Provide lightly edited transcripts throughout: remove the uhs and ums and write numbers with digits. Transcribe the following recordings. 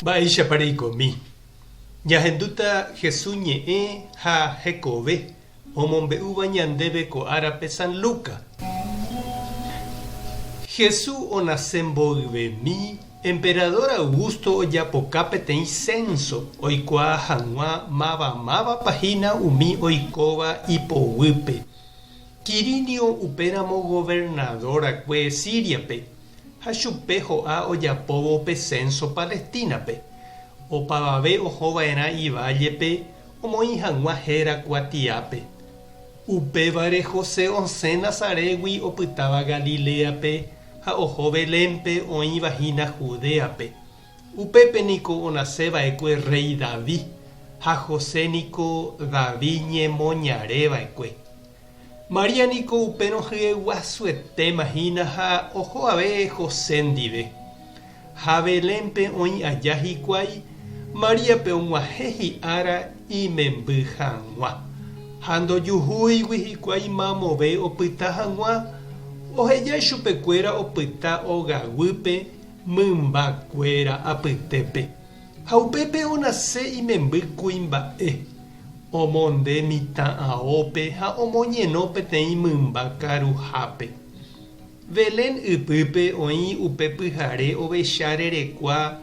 Mba'éichapa reikomi? Ñahendúta Jesús ñe'ẽ ha hekove omombe'úva ñandéve ko árape San Lucas. Jesús onase mboyvemi, emperador Augusto ojapoka peteĩ censo oikuaa hag̃ua máva mávapa hína umi oikóva ipoguýpe. Quirinio upéramo governador akue Síriape, ha chupe ho'a ojapóvo pe censo Palestínape. Opavave ohova'erã ivállepe omoĩ hag̃ua héra kuatiápe. Upévare José osẽ Nazarégui opytáva Galiléape ha oho Belénpe oĩva hína Judéape. Upépe niko onase va'ekue rréi David, ha José niko David ñemoñare va'ekue. María niko upérõ hyeguasuetéma hína ha oho ave José ndive. Ha Belénpe oĩ aja hikuái, Maríape og̃uahẽ hi'ára imemby hag̃ua. Ha ndojuhúigui hikuái mamove opyta hag̃ua, oheja ichupekuéra opyta ogaguýpe mymbakuéra apytépe. Ha upépe onase imemby kuimba'e, omonde mitã aópe ha omoñeno peteĩ mymba karuhápe. Belén ypýpe oĩ upe pyhare ovecha rerekua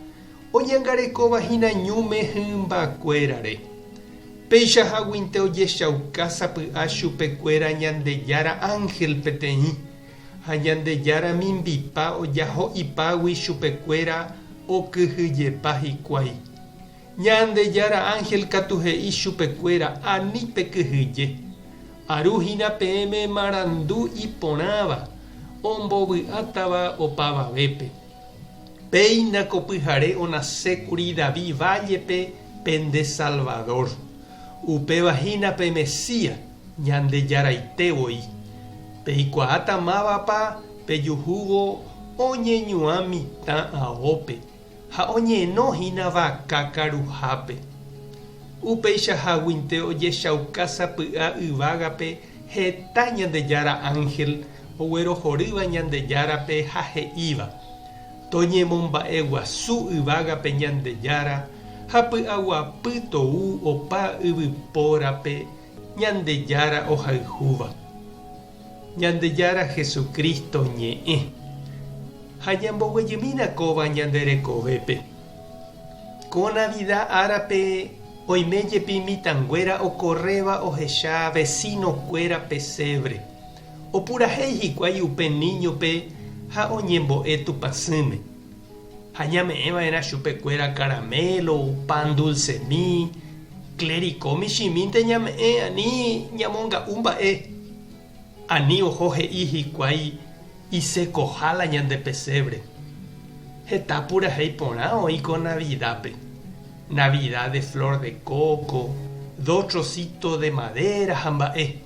oñangarekóva hína ñúme hymbakuérare. Peichaháguinte ojechauka sapy'a chupekuéra Ñandejára ánhel peteĩ, ha Ñandejára mimbipa ojaho'ipágui chupekuéra okyhyjepa hikuái. Ñandejára ánhel katu he'i chupekuéra, Ani pekyhyje. Aru hína peẽme marandu iporãva, ombovy'átava opavavépe. Péina ko pyhare onasékuri David vállepe pende Salvador. Upéva hína pe Mesías, Ñandejaraite voi. Peikuaáta mávapa pejuhúvo oñeñuã mitã aópe. Ha oñeno hína vaka karuhápe. Upeichaháguinte ojechauka sapy'a yvágape heta Ñandejára ánhel oguerohorýva Ñandejárape ha he'íva, Toñemomba'eguasu yvágape Ñandejára ha py'aguapy tou opa yvypórape Ñandejára ohayhúva. Ñandejára Jesucristo ñe'ẽ. Ha ñamboguejymína kóva ñande rekovépe. Ko Navida árape oime jepi mitãnguéra okorréva ohecha vecino-kuéra pesebre. Opurahéi hikuái upe niño-pe ha oñembo'e Tupãsýme. Ha ñame'ẽva'erã chupekuéra caramelo, pan dulcemi, clericó michĩmínte ñame'ẽ ani ñamonga'u mba'e. Ani oho he'i hikuái isekoha la ñande pesebre. Heta purahéi porã oĩ ko Navidápe. Navidad de flor de coco, dos trocitos de madera ha mba'e.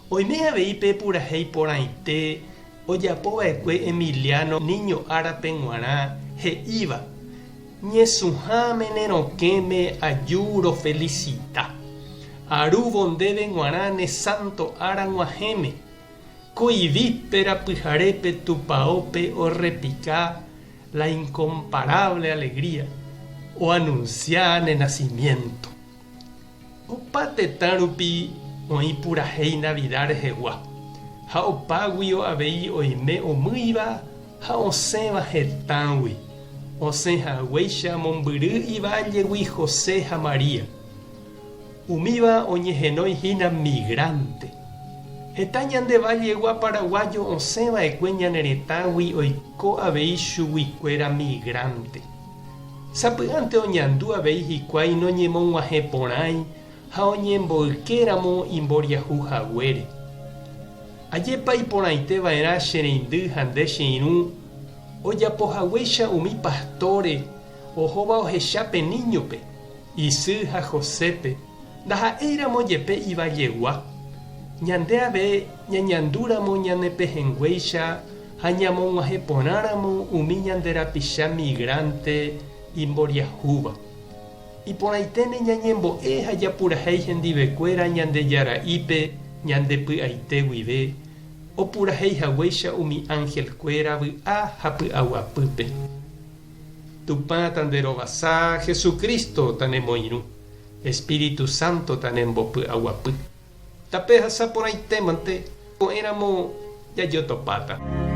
Oime avei pe purahéi porãite Ojapova'ekue Emiliano Niño árape g̃uarã he'íva, Ñesũháme ne rokẽme aju rofelisita. Arúvo ndéve g̃uarã ne sánto ára g̃uahẽme. Ko ivíspera pyharépe tupaópe orrepika la incomparable alegría, oanunsia ne nacimiento. Opa tetã rupi oĩ purahéi Navidad rehegua, ha opáguio avei oime omýiva ha osẽva hetãgui, osẽ haguéicha mombyry ivállegui José ha María. Umíva oñehenói hína migrante. Heta ñande vallegua paraguayo osẽ va'ekue ñane retãgui oiko avei chuguikuéra migrante. Sapy'ánte oñandu avei hikuái noñemog̃uahẽporãi ha oñemboykéramo imboriahu haguére. Ajépa iporãite va'erã che reindy ha nde che irũ ojapo haguéicha umi pastóre ohóva ohecha pe níñope, isy ha Josépe, ndaha'éiramo jepe ivallegua. Ñande ave ñañandúramo ñane pehẽnguéicha Ha ñamog̃uahẽ porãramo umi ñande rapicha migrante imboriahúva. Iporãiténe ñañembo'e ha japurahéi hendivekuéra Ñandejara'ípe ñande py'aite guive, opurahéi haguéicha umi anhelkuéra vy'a ha py'aguapýpe. Tupã tanderovasa, Jesucristo tanemoirũ, Espíritu Santo tanembopy'aguapy. Tapehasa porãitémante, ko'ẽramo jajotopáta.